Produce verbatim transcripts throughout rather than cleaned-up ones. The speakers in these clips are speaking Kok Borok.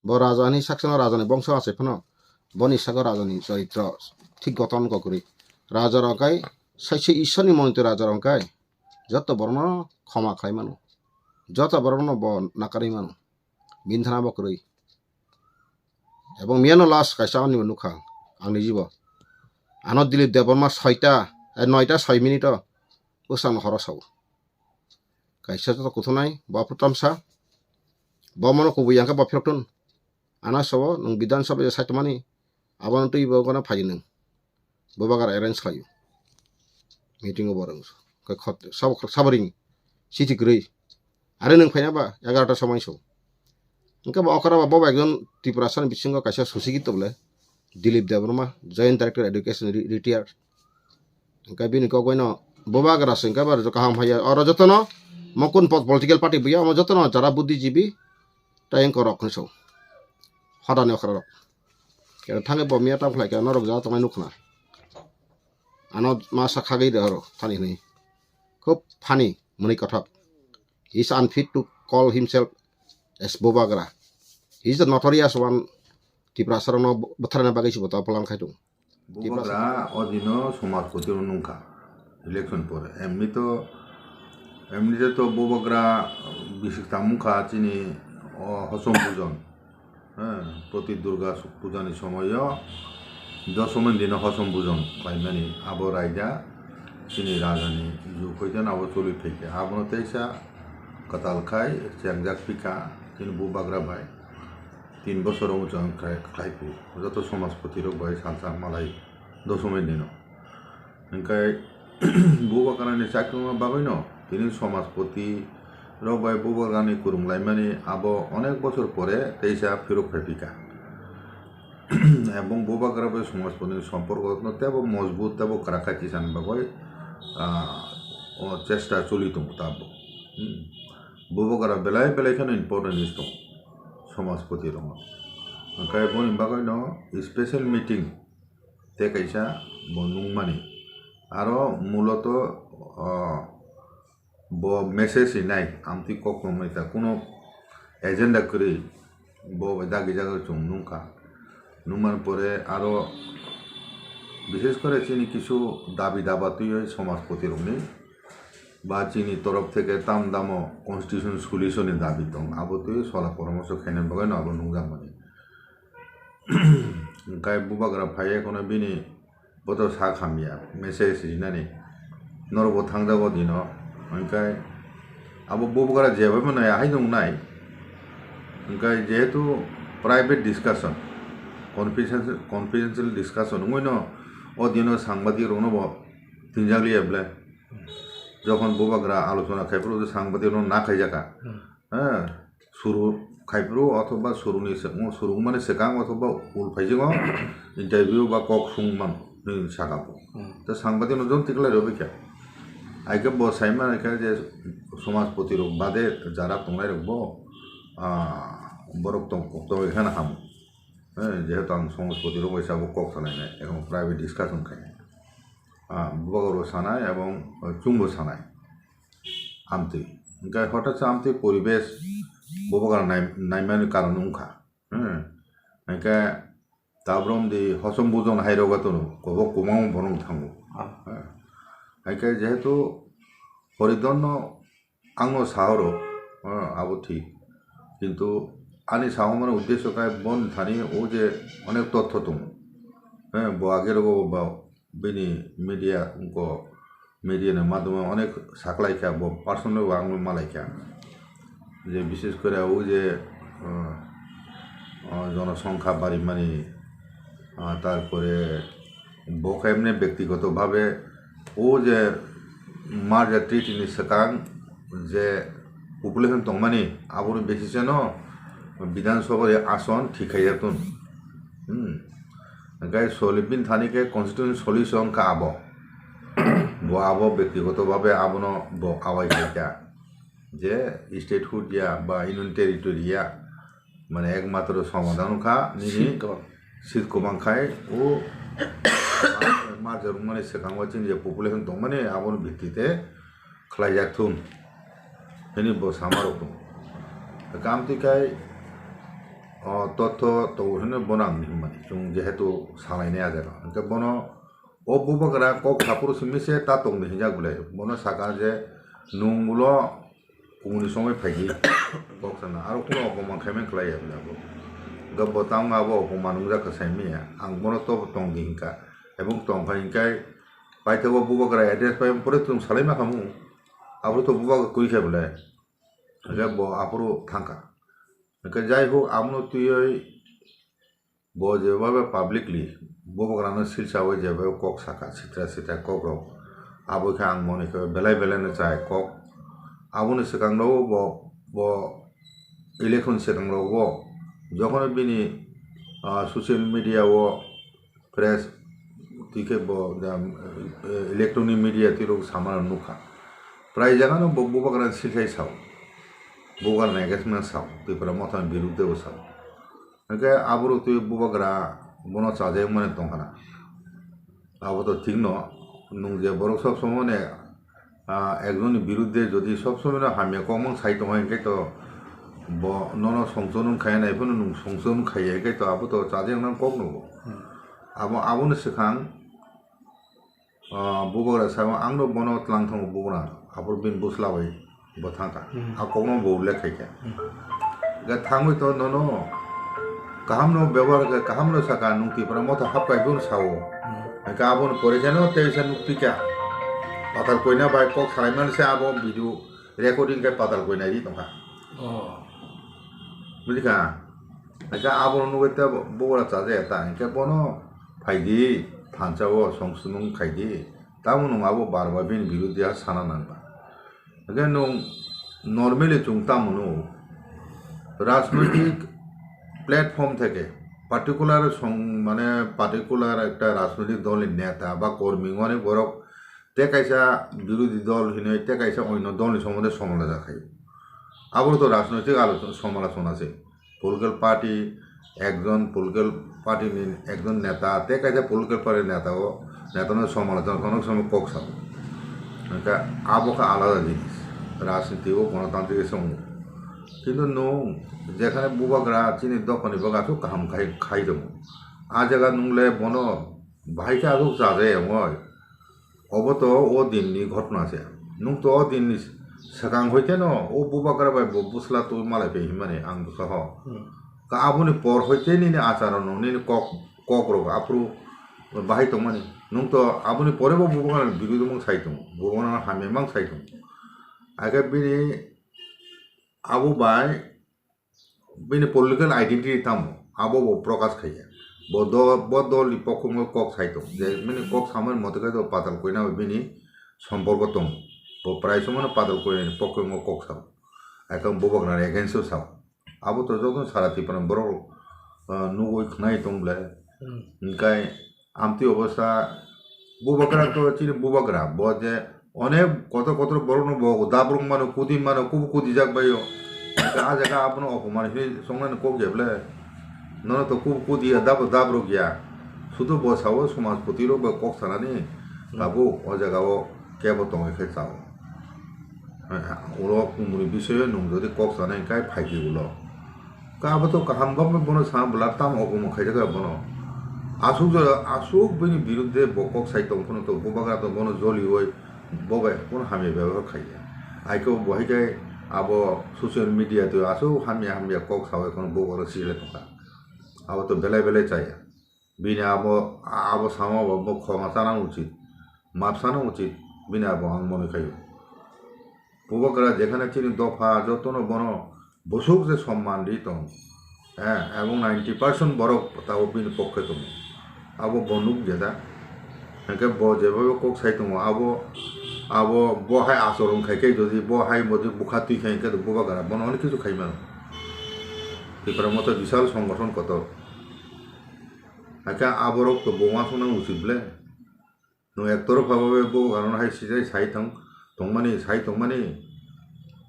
Bo raja ni saksa no raja ni bongso achai phano boni sago raja ni choritro thik goton wngkha kwrwi. Raja rok kai saisi Ishwar ni monito raja rok kai joto borok no khoma khlai mano, joto borok no bo nakarwi mano, bini thana bo kwrwi. Ebong miyano last kaisa ani bo nukha ang, ang nijibo. Ano Dilip Debbarma soita, eh, noita soi minute o bwsang horo sao. Kaisa joto kuthunai bo aphuru tamsa. Bo mono kubui yang khe bo phirok tun. Ano sao nwng Bidhan Sabha je saitomani, abono twi bo gana phai nwng. Bubagra arrange khlaio. Meeting o borok. Khe khot, sabo, sabo ring. Siti kwrwi. Are nwng phaina ba egarota somoi so. Hwnkhe bo okra ba bobo ekjon Tiprasa ni bisingo kaisa susi git tobole. Dilip Debbarma, Joint Director Education, re-, retired. Hwnkhe bini kok bai no Bubagra se hwnkhe ba kaham haiya. Oro jotono mokun po-, political party buya, omo jotono jara buddhijibi, tei wngkha rok hwnwi so. Hodani okra rok. Khe thangwi bo miya tam khlai khe norok jara tongnai nukna. Ano ma sa khagwi de oro thani hwnwi. Khub funny mwnwi kothok. He is unfit to call himself as Bubagra. He is the notorious one. Tiprasa rokno bwtharna bagwi se bo ta plan khai tongo. Bubagra o dino somajpoti rok nungkha election pore. Emni to, emni to Bubagra bisik tang wngkha chini o Hosom Pujon. Heh, proti Durga Puja ni somoio dosomin dino Hosom Pujon khlaimani abo raida chini raja ni jug hoite abo choli phaikha. Abono teisa kwtal khai chengjak phikha chini Bubagra bai. Tin bosor o chwng khlai, khlai phu. Joto somajpoti rok bai salsa malai dosomin dino. Hingkai Bubagrani chakringma bagwino tini somajpoti rok bai Bubagrani kwrwnglaimani abo onek bosor pore teisa phirok phaiphika. Ebong Bubagra bai somajpotini somporko no tebo mojbut tebo kwrak khai tisani bagwi, ah, o chesta choli tongo tabuk. Hmm. Bubagra belai belai kheno importance tongo somajpoti rokno. Hingkai boni bagwino special meeting tei kaisa bo nungmani. Aro muloto, ah, bo message rinai amtwi kok tongmani ta kuno agenda kwrwi bo bai dagi jagwi chwng nungkha. Nungmani pore aro bishesh kore chini kisu dabi daba twiwi somajpoti rokni ba chini torof theke tam damo constitution solution ni dabi tong abo twiwi sola poramorso khaina bagwi no abo nungjakmani. Hingkai Bubagra phaiya kheno bini boto sak hamya message rinani norokbo thangjago dino. Hingkai abo Bubagra jeba mano ahai nungnai. Hingkai jehetu private discussion, confidential, confidential discussion wngwino o dino sangbadik rokno bo tinjakliya ble. Jokhon Bubagra alochona khai phuru sangbadik rokno na khaijaka. Hmm. Heh, suru khai phuru othoba suruni se-, surungmani swkang othoba ul phaijigo interview ba kok sungman hwnwi saka bo. Hmm. Tei sangbadik no jon tiklai rw kha. Ai khe bo saimani khe je somajpoti rok bade jara tongnai rok bo, ah, borok tong, tongwi khana ham. Eh, jehetu ang somajpoti rok bai sabo kok salainai, ebong private discussion khainai. Ah, Bubagra bo sanai ebong, eh, chwngbo sanai. Amtwi. Hingke hotak se amtwi poribesh Bubagra nai-, naimani karon wngkha. Hmm. Hingke tabrom di Hosom Pujon hai rogo tono, kobo kwbangma borok thango. Ah. Hmm. Hingke jehetu Horidon no ang no sahoro, ah, abo thik. Kintu ani sahomani uddesho khe bon thani o je onek totho tongo. Eh, bo age rogo ba bini media, wngkha media ni madhyamo onek saklai kha, bo personal bo ang malai kha. Je bishesh kore o je, ah, ah, jonosongkha barimani, ah, tarpore bo khe emni bektigoto bhabe o je merger treaty ni swkang je population tongmani, aboni basis no Bidhan Sabha ni ason thik khaijak tun. Hmm. Hingke soli-, bini thani khe constitution solution kha abo. Bo abo bektigoto bhabe abono bo awai khaikha. Je statehood ya ba union territory ya, mane ekmatro somadhan kha nini seat kwbang. Seat kwbang khai o merger wngmani swkango chini je population tongmani aboni bhitti te khlaijak thung hwnwi bo sama rok tongo. Kamtwi khai o totho tongo hwnwi bono ang hinmani, chwng jehetu salainai a jaga. Hwnkhe bono o bubagra kok saphuru simi se ta tongdi hinjak bwle. Bono saka je, "Nwng ulo kumuni somoi phaidi," kok sana. Aro kuno opoman khaimani khlai ya bwle abo. Hwnkhe bo tamo abo opoman wngjak kha saimanya. Ang bono to tongdi hinka. Ebong tongkha hinkai paithago bubagra address pai pore chwng salaima khamu. Abo to bubagra kwi khe bwle. Hwnkhe bo aphuru thangkha. Hwnkhe jai hok, abono twiwi bo jebhabe publicly bubagrano silsawi jebhabe kok saka, sitra sitra kokrok, abo khe ang mone khe belai belai no chai kok. Aboni swkang rogo bo, bo election swkang rogo jokhon bini, ah, social media o press twi khe bo jang, eh, electronic media twi rok samano nukha. Prai jagano bo bubagrani silsai sao, bubagrani against ma sao, Tipra Mothani birudhe bo sao. Hwnkhe aborok twi bubagra bono chajakmani tongkhana. Abo to thikno, nwng je borok sob somoi ne, ah, ekjonni birudhe jodi sob somoi no hamya kokmang sai tongo, hinkhe to bo nono songchon wng khaiya nai phano nwng songchon khaiya, hinkhe to abo to chajaknani kok no bo. Hmm. Abo, aboni swkang, ah, bubagra sao, "Ang no bono tlang thango bubagra," aphuru bini bwsla bai bo thangkha. Hmm. A kokno bo ullekh khaikha. Hmm. Ga thangwi to nono kaham no bebohar khe, kaham no saka, nwng Tipra Motha hap kai phuru sao. Hmm. Hwnkhe aboni pore khe no teisa nukpikha. Patal koina bai kok salaimani se abo video recording khe patal koina ri tongkha. Oh. Buji kha? Hwnkhe abono nugwi tei bubagra chajakya ta, hwnkhe bono phaidi thansa o songchomung khaidi. Tamo nwng abo bar bar bini birudhe ha sana nang ba. Hwnkhe nwng normally chwng tamo nw rajnoitik platform theke particular song, mane particular ekta rajnoitik dol ni neta ba kormi, onek borok tei kaisa birodhi dol hinwi tei kaisa onyo dol ni somondo somalochona khai. Abo to rajnoitik alochona, somalochona se. Political party ekjon political party ni ekjon neta tei kaisa political party neta o, neta no somalochona kono somoi kok sao. Hwnkhe abo khe alada jinis. Rajniti o gonotantrik se wngo. Kintu nwng jekhane bubagra chini dophani bagwi aswk kaham khai, khai tongo. A jaga nwng le bono bahai khe aswk chajakya wngo. Obo to o din ni ghotona se. Nwng to o din ni swkang hoi kheno o bubagra bai bo bwsla twi malai phai hinmani ang bwkha ho. Hmm. Ka aboni por hoi khe nini acharon no, nini kok, kok rok aphuru bahai tongmani. Nwng to aboni pore bo bubagra ni birudo mang sai tongo. Bubagra no hamya mang sai tongo. Akhe bini abo bai bini political identity tamo, abo bo prokash khaiya. Bo do-, bo dol ni pokho wngwi kok sai tong. Je bini kok samani moto khe do patal koina bai bini somporko tong. Bo prai somano patal koina ni pokho wngwi kok sao. Ekdom bubagra ni against o sao. Abo to joto sara Tripura ni borok, ah, nugwi khwnai tong ble. Hmm. Hwnkhe Amtwi obosta bubagra to chini bubagra, bo je onek kotor kotor borokno bo dabrung mano, kudi mano, kubu kudijak baio. Hwnkhe a jaga abono opoman hinwi songnani kok ya ble. Nono to kubu kudi ya, dabo dabruk ya. Sudu bo sao somajpoti rok bai kok sanani, hmm, tabuk o jaga o kebo tongwi khe chao. Ulo kumuni bisoyo nwng jodi kok sanai hwnkhe phaikhe ulo. Ka abo to kaham babo bono sa bwla tamo obomo khaijak ya bono. Aswk jora, aswk bini birudhe bo kok sai tong phano to bubagra to bono joliui bo bai bono hamya bebohar khaiya. Aiko bo hai khe abo social media twi aswk hamya hamya kok saui kheno bubagra sijlai tongkha. Abo to belai belai chaya. Bini abo, abo sama bo, bo khoma chana uchit, map sana uchit, bini abo ang mone khaio. Bubagra jekhane chini dopha jotono bono bwswk je somman ri tong, eh, ebong ninety percent borok tabuk bini pokhe tongo. Abo bo nuk jeda. Hwnkhe bo jeba kok sai tongo, abo, abo bo hai achoron khai khe jodi bo hai modi bwkha twi khai khe bubagra bono onek kichu khai mano. Tipra Motha bisal songothon kotor. Hakhe aborok to bo uansukna uchit ble. Nwng ektorpha babe bo karon hai sijai sai tong, tongmani, sai tongmani.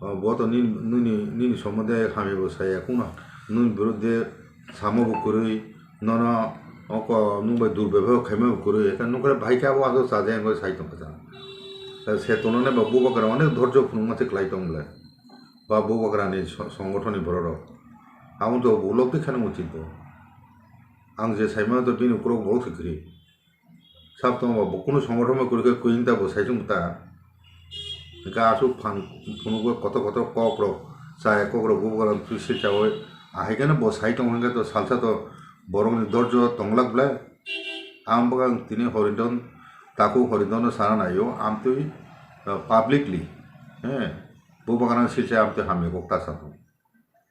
O, bo to nini, nini, nini sombonde hamya bo saya, kuno nini birodhe samo bo kwrwi, nono oko nwng bai durbebohar khaima bo kwrwi, ekhe nwng khe bahai khe abo aswk chajakya wngwi sai tongkha. Se tongnani ba bubagra onek dhorjo phunukma se kwlai tong ble. Ba bubagrani so-, songothonni borok rok. Amo to bo lok twi kheno muchito. Ang je saimano to bini ukurok borok se kwrwi. Sab tongma bo kunu songothon bai kwrwi khe kwinta bo saichung ta. Hwnkhe aswk phan phunukgo kotor kotor kokrok, chaya kokrok bubagrang twi silchaui. Ahaikhe no bo sai tong hwnkhe to salsa to borokni dorjo tonglak ble. Ang bwkha tini Horindon, takhuk Horindonno sana naio, amtwi, uh, publicly, he, bubagrang silchai amtwi hamya kok ta sa thung,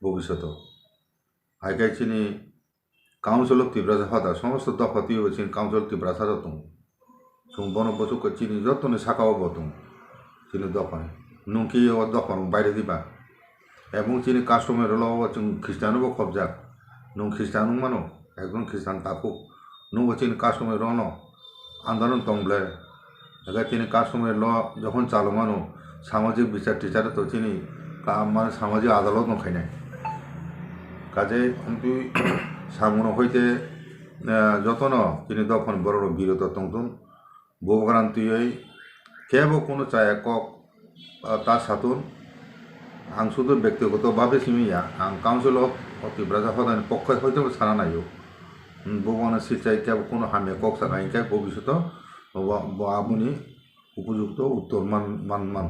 bobishoto. Hai khe chini Council of Tiprasa hoda, somosto dopha twibo chini Council of Tiprasa rok tongo. Chwng bono bwswk khe chini jotoni saka o bo tongo, chini dophani. Nwng khe o dophani baire diba? Ebong chini customary law o chwng Christian bo khobjak. Nwng Christian wng mano, ekjon Christian takhuk. Nwng bo chini customary law no andolon tong ble. Ega chini customary law jokhon chalo mano, samajik bichar tichar to chini ka-, mane samajik adalot no khainai. Kaje amtwi samung no hoite, eh, jotono chini dophani borok rok biroto tongthun. Bubagrang twiwi kebo kunu chaya kok, ah, ta satun. Ang sudu bektigoto bhabe simi ya, ang Council of Tiprasa hodani pokkhoi hoito sana naio. Hmm, bubagrang silchai kebo kunu hamya kok saka hinkhe bobishoto bo, bo aboni upojukto uttor man, man, man.